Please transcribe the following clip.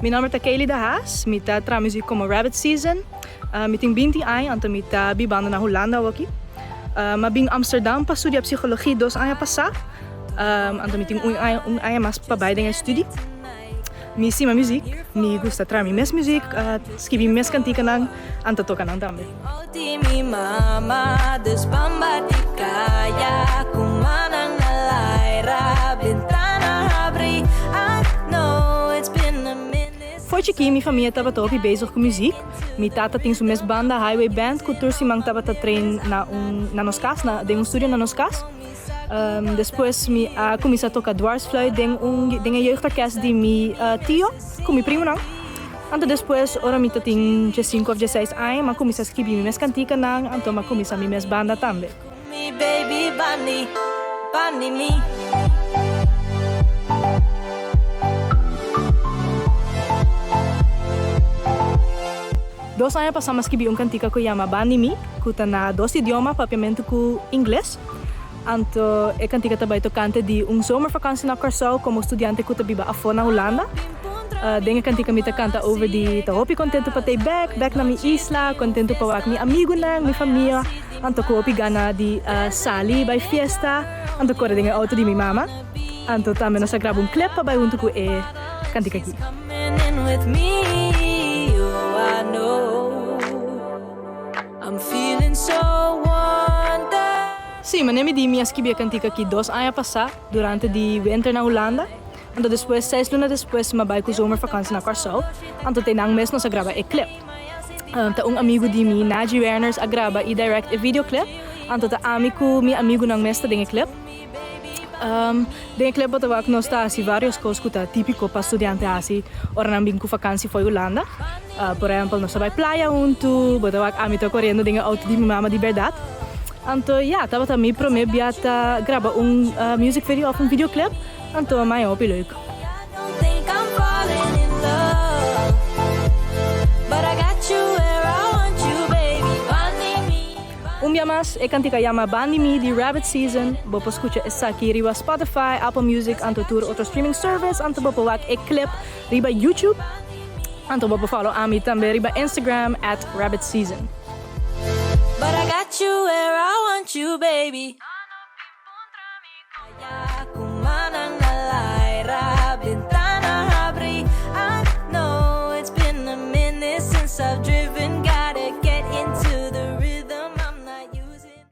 Mi nomber ta Kaylee de Haas, mi ta traha muziek komo Rabbit Season. Mi tin binti aña anto mi ta bibando na Hulanda awoki. Mi a bin Amsterdam pa studia psicologie dos aña pasá, anto mi tin un aña un aña mas pa bai den e studi. Mi stima muziek, mi gusta traha mi mes muziek, skibi mi mes kantikanan anto toka nan tambe. For chikí mi famia tabata hopi bezig ku muziek. Mi tata tin su mes banda Highway Band ku tur siman tabata train na un na nos kas, na den un studio na nos kas. Despues mi a kuminsá toka dwarsfluit den un den e jeugdorkest di mi tio ku mi primonan. Anto despues ora mi ta tin diesinku òf dieseis aña mi a kuminsá skibi mi mes kantikanan anto mi a kuminsá mi mes banda tambe. Dos aña pasá mi a skibi un kantika ku yama Bandi Mi ku ta na dos idioma, papiamentu ku ingles. Anto e kantika ta bai tokante di un zomervakantie na Kòrsou komo studiante ku ta biba afó na Hulanda. Den e kantika mi ta kanta over di ta hopi kontentu pa tei bèk, bèk na mi isla, kontentu pa wak mi amigunan, mi famia, anto ku hopi gana di sali bai fiesta, anto kore den e outo di mi mama. Anto tambe nos a graba un clip pa bai huntu ku e kantika aki. Sí, manera mi di mi a skibi e kantika aki dos aña pasá durante di winter na Hulanda. Anto despues, seis luna despues, mi a bai ku zomervakantie na Kòrsou. Anto te nan mes nos a graba e clip. Ta un amigu di mi, Naji Werners, a graba i direct e videoclip. Anto ta ami ku mi amigunan mes ta den e clip. Den e clip bo ta wak nos ta hasi varios kos ku ta tipiko pa studiante hasi ora nan bin ku vakansi fo'i Hulanda. Por ehempel nos ta bai playa huntu, bo ta wak ami ta koriendo den e outo di mi mama di bèrdat. Anto ya, tabata mi promé bia ta graba un music video òf un videoclip, anto a hopi leuk. Un bia mas, e kantika yama Bandi Mi di Rabbit Season. Bo por skucha esaki riba Spotify, Apple Music anto tur otro streaming service. Anto bo por wak e clip riba YouTube. Anto bo por follow ami tambe riba Instagram at Rabbit Season. But I got you where I want you, baby.